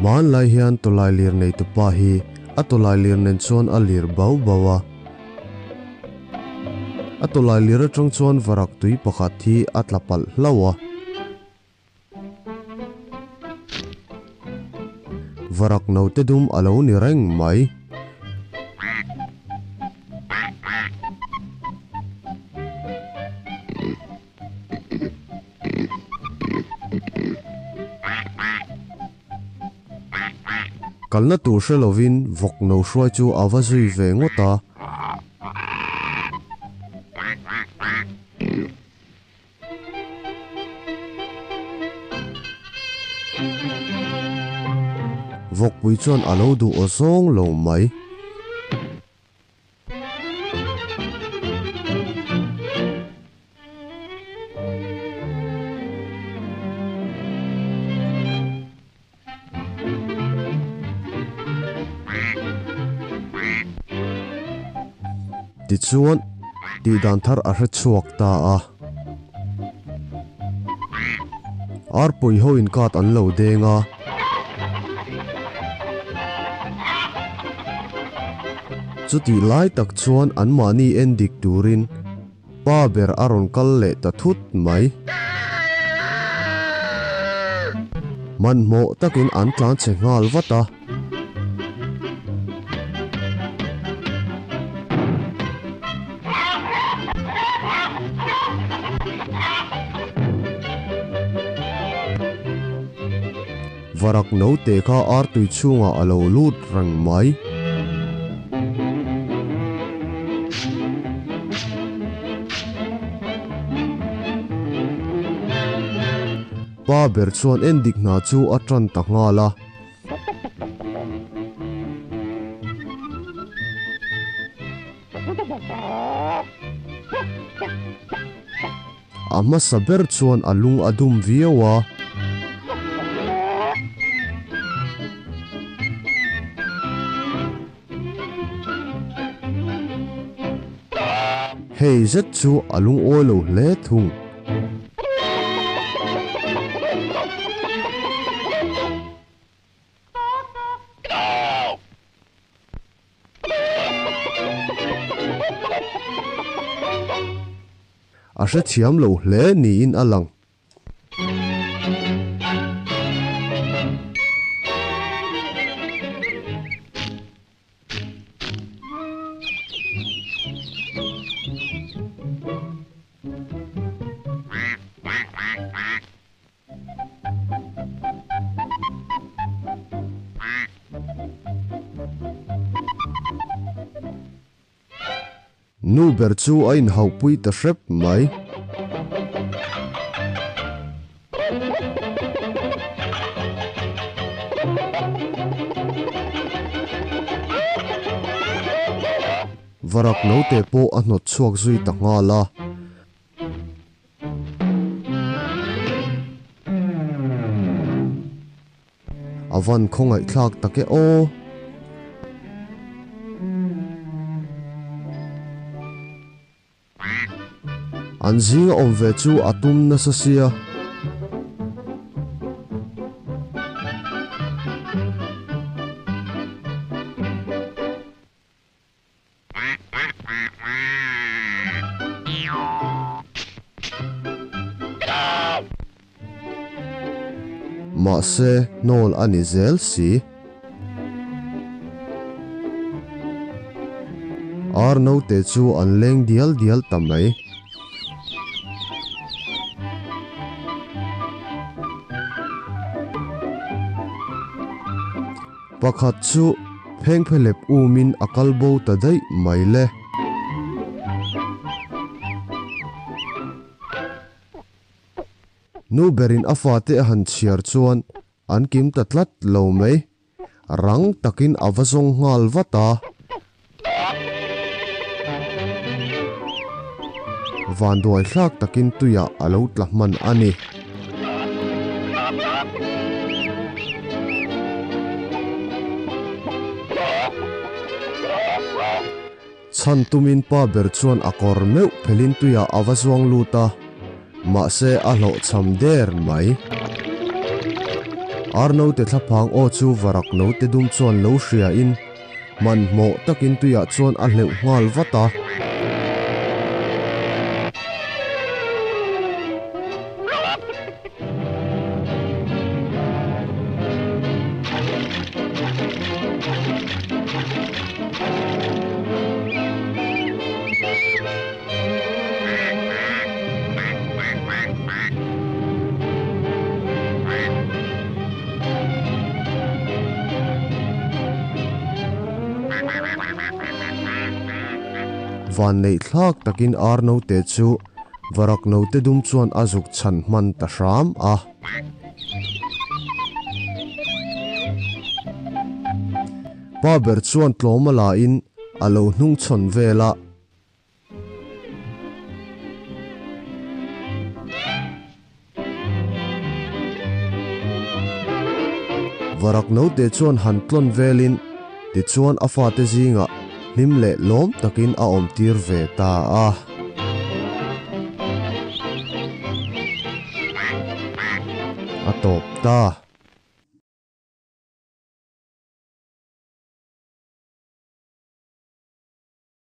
Hmanlai hian tawlailir neitupa hi a tawlailir nen chuan a lir bauh bauh a. A tawlailir atang chuan varak tui pakhat hi a tla palh hlauh a. Varak note dum a lo ni reng mai. Kalna tur hre lovin vawk no hruai chu a va zui ve ngawt a. Vawkpui chuan a lo duh aw zawng lo mai. Tichuan, tihdan thar a hre chhuak ta a. Arpui ho inkat an lo deng a. Chutih lai tak chuan anmahni en dik turin pa ber a rawn kal leh ta thut mai. Hmanhmawh takin an tlan chhe nghal vat a. Varak note kha artui chhungah a lo lut reng mai. Pa ber chuan endik hna chu a tan ta nghal a. A hmasa ber chuan a lung a dum viau a. Hei zet chu a lungawi lo hle thung. A hrethiam lo hle niin a lang. Nu ber chu a inhauhpui ta hrep mai. Varak note pawh a hnawt chhuak zui ta nghal a. A van khawngaihthlak tak e aw. An zinga awm ve chu a tum nasa sia. Mahse, hnawl a ni zel si. Ar naute chu an leng dial dial ta mai. Pakhat chu phengphelep umin a kal bo ta daih mai le. Nu berin a fate a han chhiar chuan an kim ta tlat lo mai. Rang takin a va zawng nghal vat a. Vanduai thlak takin tuiah a lo tla hman a ni. Chhan tumin pa ber chuan a kawr meuh phelin tuiah a va zuang lut a, mahse a hlawhchham der mai. Ar note thlaphang aw chu varak note dum chuan lo hriain hmanhmawh takin tuiah chuan a hleuh nghal vat a. Vanneih thlak takin ar note chu varak note dum chuan a zuk chhan hman ta hram a. Pa ber chuan tlawm a la in a lo hnungchhawn vel a. Varak note chuan han tlawn velin tichuan a fate zingah hlim leh lawm takin a awm tir ve ta a. A tawp ta.